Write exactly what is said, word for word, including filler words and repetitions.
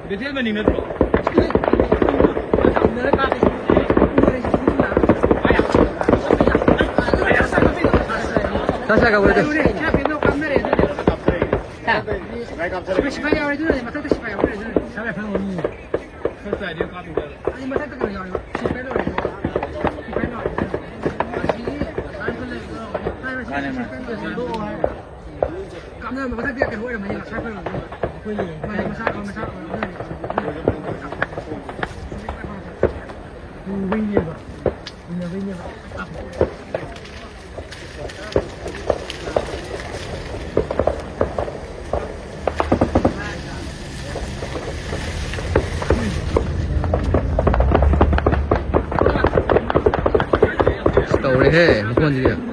ꯕꯦꯊꯦꯜ ꯃꯅꯤꯡ ꯅꯠꯇ꯭ꯔꯣ? ꯁꯥ ꯁꯥ ꯀꯧꯔꯦ꯫ ꯁꯤꯐꯥꯏ ꯌꯥꯎꯔꯦ ꯑꯗꯨꯅꯅꯦ, ꯃꯊꯛꯇ ꯁꯤꯐꯥꯏ ꯌꯥꯎꯔꯦ ꯑꯗꯨꯅꯅꯦ꯫ ꯁꯥ ꯁꯥ ꯀꯧꯔꯦ꯫ ꯑꯩ ꯃꯊꯛꯇ ꯀꯩꯅꯣ ꯌꯥꯎꯋꯦꯕ꯫ ꯁꯤꯐꯥꯏ ꯂꯣꯏꯔꯦ꯫ ꯁꯤꯐꯥꯏ ꯂꯣꯏꯔꯦ꯫ ꯑꯁꯤꯒꯤ ꯃꯥꯅꯦ, ꯃꯥꯅꯦ꯫ ꯀꯥꯞꯅꯔꯝꯕ ꯃꯊꯛꯇ ꯀꯩꯅꯣ ꯑꯣꯏꯔꯝꯃꯅꯤ, ꯉꯁꯥꯏ ꯑꯩꯈꯣꯏ ꯃꯥꯅꯦ, ꯃꯁꯥ, ꯃꯁꯥ ꯑꯣꯏꯔꯝꯃꯅꯤ꯫ ꯎꯕꯩꯅꯦꯕ꯫ ꯎꯅꯕꯩꯅꯦꯕ꯫ ꯇꯧꯔꯦꯍꯦ ꯃꯈꯣꯟꯁꯤꯗꯤ꯫